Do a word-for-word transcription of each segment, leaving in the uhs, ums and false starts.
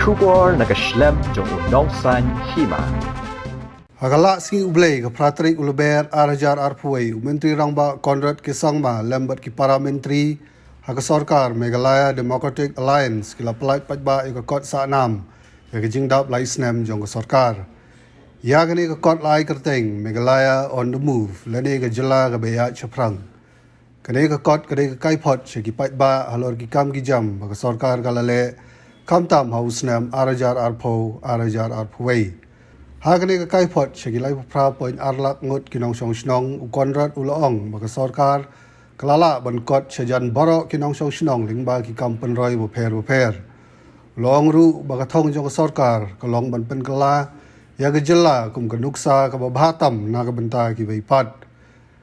Khubor na ka shlem jong u nongsan hima. Ha ka lad sngi U Blei ka phra tarik u Lber ar hajar arphew wei, u Myntri Rangbah Conrad K Sangma lem bad ki para myntri ha ka sorkar Meghalaya Democratic Alliance ki la pyllait paidbah ïa ka kot sahnam ïa ka jingdap lai snem jong ka sorkar. Ïa kane ka kot la ai kyrteng Meghalaya on the Move, lane ka jylla kaba ïaid shaphrang. Kane ka kot ka dei ka kaiphod sha ki paidbah halor ki kam ki jam ba ka sorkar ka la leh, khamtam ha u snem ar hajar arphew, ar hajar arphew wei. Ha kane ka kaiphod sha ki laiphew phra point ar lak ngut ki nongshong shnong, u Conrad u la ong ba ka sorkar ka la lah ban kot shajan baroh ki nongshong shnong lyngba ki kam pynroi bapher bapher. U la ong ruh ba ka thong jong ka sorkar ka long ban pynkylla ïa ka jylla kum ka nuksa kaba bha tam na ka bynta kiwei pat.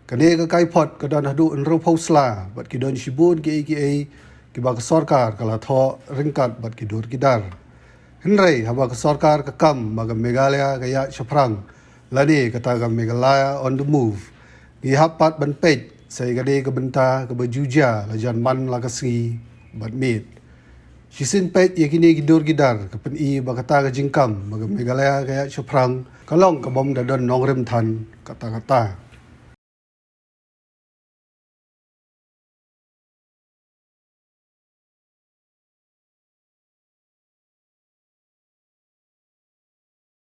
Kane ka kaiphod ka don haduh hynriewphew sla bad ki don shibun kiei kiei kiba ka sorkar ka la thoh ryngkat bad ki dur ki dar. Hynrei haba ka sorkar ka kam ba ka Meghalaya ka ïaid shaphrang, lane kata ka Meghalaya on the Move, ngi hap pat ban peit sa ïa kane ka bynta kaba ju jia la jan man la ka sngi bad miet. Shisien peit ïa kine ki dur ki dar ka pyni ba kata ka jingkam ba ka Meghalaya ka ïaid shaphrang ka long ka bym da don nongrim than katta katta.